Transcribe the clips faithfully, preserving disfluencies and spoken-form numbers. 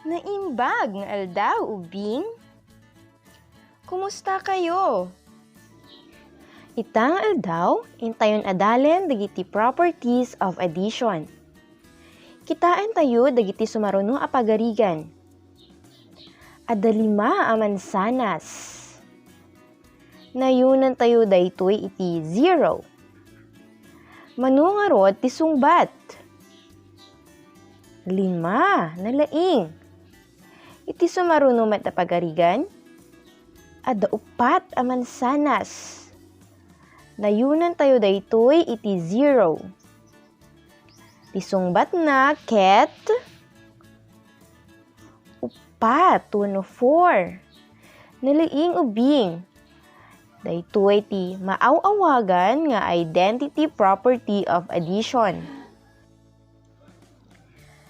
Naimbag nga aldaw, ubing! Kumusta kayo? Ita nga aldaw, intayon adalen dagiti properties of addition. Kitaentayo dagiti sumaruno a pagarigan. Adda lima a mansanas. Nayunantayo daytoy iti zero. Mano ngarud ti sungbat? Lima, nalaing. Iti sumaruno met a pagarigan, adda uppat a mansanas. Nayunantayo daytoy iti zero. Ti sungbatna ket uppat wenno four. Nalaing, ubing. Daytoy ti maaw-awagan nga identity property of addition.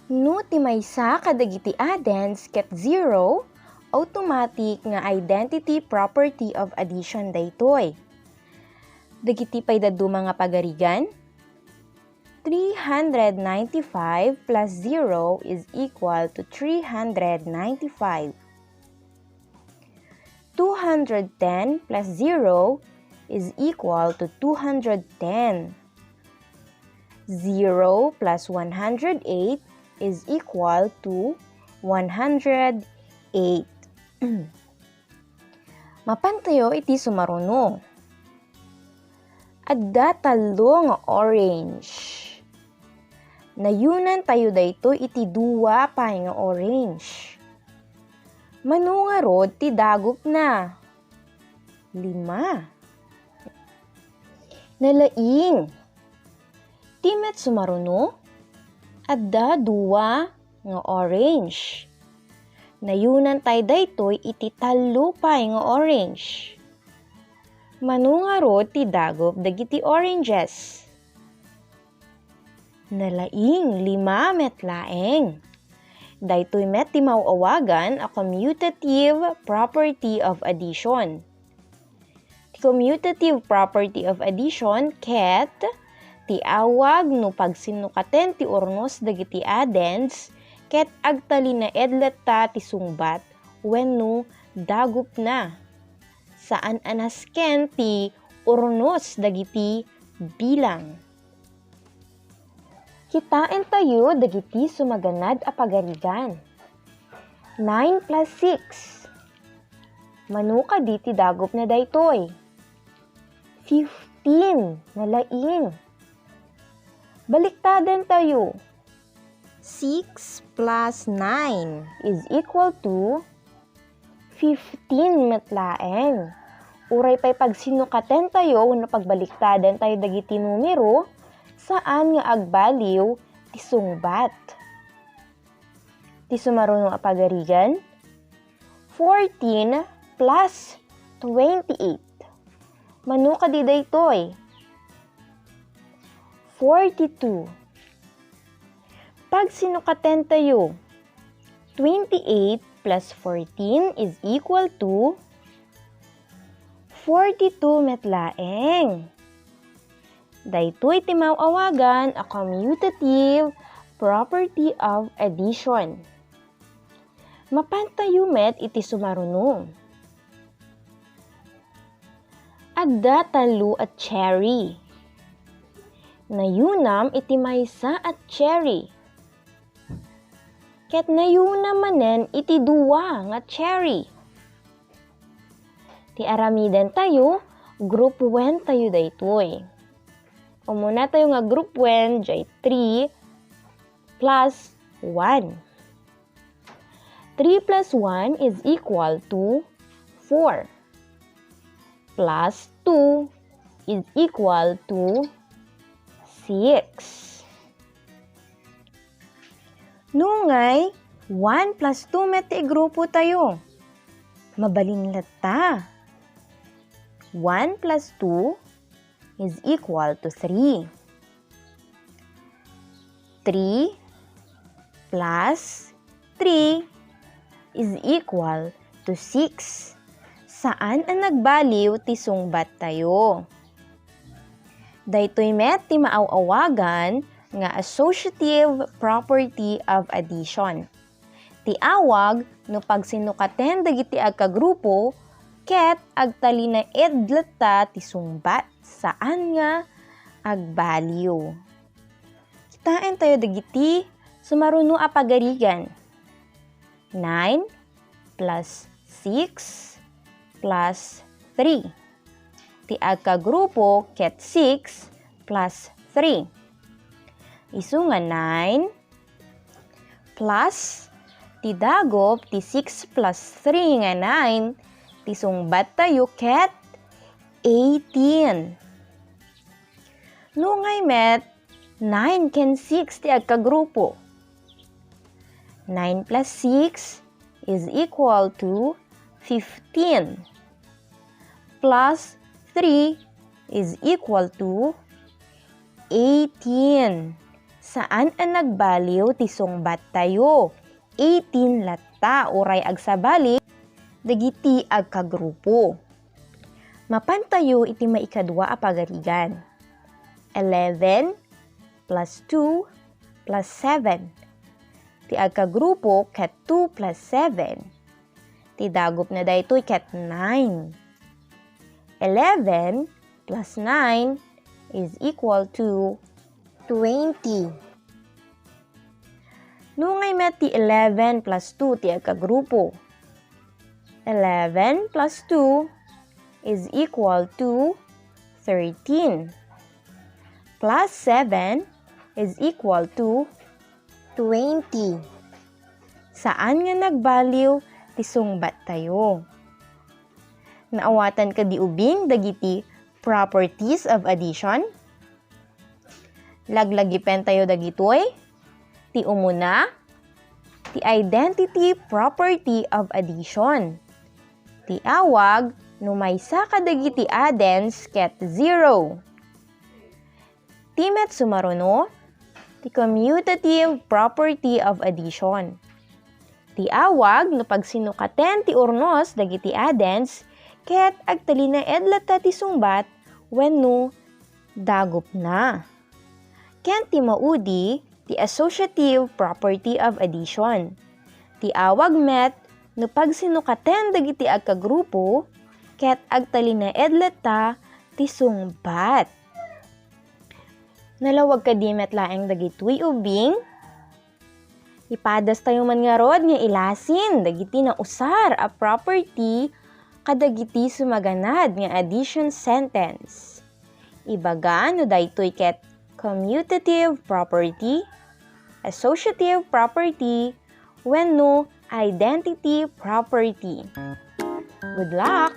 No ti maysa kadagiti addends ket zero, automatic nga identity property of addition daytoy. Dagiti pay dadduma nga pagarigan? Three hundred ninety-five plus zero is equal to three hundred ninety-five. Two hundred ten plus zero is equal to two hundred ten. Zero plus one hundred eight is equal to one hundred eight. Mapantayo iti sumaruno. Adda tallo nga orange. Nayunantayo daytoy iti dua pay nga orange. Mano ngarud ti dagupna? Lima. Nalaing. Ti met sumaruno, adda dua nga orange. Nayunantayo daytoy iti tallo pay nga orange. Mano ngarud ti dagup dagiti oranges? Nalaing, lima met laeng. Daytoy met ti maaw-awagan a commutative property of addition. Ti commutative property of addition ket ti awag no pagsinnukaten ti urnos dagiti addends ket agtalinaed latta ti sungbat wenno dagupna. Saan a nasken ti urnos dagiti bilang. Kitaentayo dagiti sumaganad a pagarigan. Nine plus six. Mano kadi ti dagupna daytoy? Fifteen, nalaing. Baliktadentayo. Six plus nine is equal to fifteen met laeng. Uray pay pagsinnukatentayo wenno pagbaliktadentayo dagiti numero, saan nga agbaliw ti sungbat. Ti sumaruno a pagarigan, fourteen plus twenty-eight. Mano kadi daytoy? Forty-two. Pagsinnukatentayo, twenty-eight plus fourteen is equal to forty-two met laeng. Daytoy ti maaw-awagan a commutative property of addition. Mapantayo met iti sumaruno. Adda tallo a cherry. Nayunam iti maysa a cherry. Ket nayunam manen iti dua nga cherry. Ti aramidentayo, grupuentayo daytoy. Umunatayo nga grupuentayo, three plus one. Three plus one is equal to four. Plus two is equal to six. Nungay, one plus two met ti igrupotayo. Mabalin latta. One plus two is equal to three. Three plus three is equal to six. Saan a nagbaliw ti sungbattayo. Daytoy met ti maaw-awagan nga associative property of addition. Ti awag no pagsinukaten dagiti agkagrupo ket agtalinaed latta ti sungbat, saan nga agbaliw. Kitaentayo dagiti sumaruno a pagarigan. Nine plus six plus three. Ti agkagrupo ket six plus three. Isu nga nine plus ti dagup ti six plus three nga nine, ti sungbattayo ket eighteen. Nungay met, nine ken six ti agkagrupo. Nine plus six is equal to fifteen. Plus three is equal to eighteen. Saan a nagbaliw ti sungbattayo. Eighteen latta uray agsabali dagiti agkagrupo. Mapantayo iti maikadua a pagarigan. Eleven plus two plus seven. Ti agkagrupo ket two plus seven. Ti dagupna daytoy ket nine. Eleven plus nine is equal to twenty. Nungay met ti eleven plus two ti agkagrupo. Eleven plus two is equal to thirteen. Plus seven is equal to twenty. Saan nga nagbaliw ti sungbattayo. Naawatan kadi ubing dagiti properties of addition? Laglagipentayo dagitoy. Ti umuna, ti identity property of addition. Ti awag no maysa kadagiti addends ket zero. Ti met sumaruno, ti commutative property of addition. Ti awag no pagsinukaten ti urnos dagiti addends ket agtalinaed latta ti sungbat wenno dagupna. Ken ti maudi, ti associative property of addition. Ti awag met no pagsinukaten dagiti agkagrupo ket agtalinaed latta ti sungbat. Nalawag kadi met laeng dagitoy ubing? Ipadastayo man ngarud nga ilasin dagiti nausar a property kadagiti sumaganad nga addition sentence. Ibaga no daytoy ket commutative property, associative property, wenno identity property. Good luck!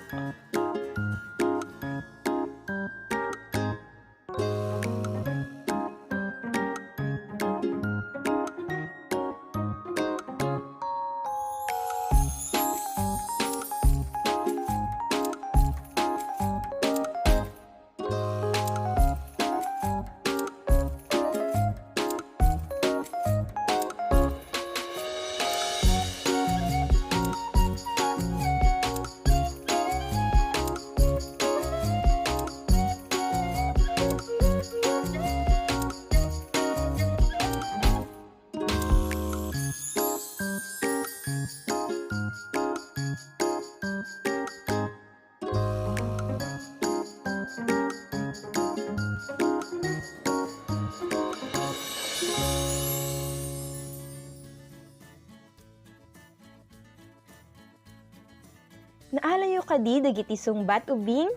Naalayo kadi dagiti sungbat ubing?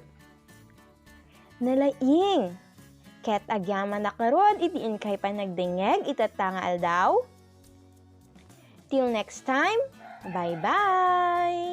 Nalaing! Ket agyamanak ngarud iti inkay panagdengngeg itatta nga aldaw. Till next time, bye-bye!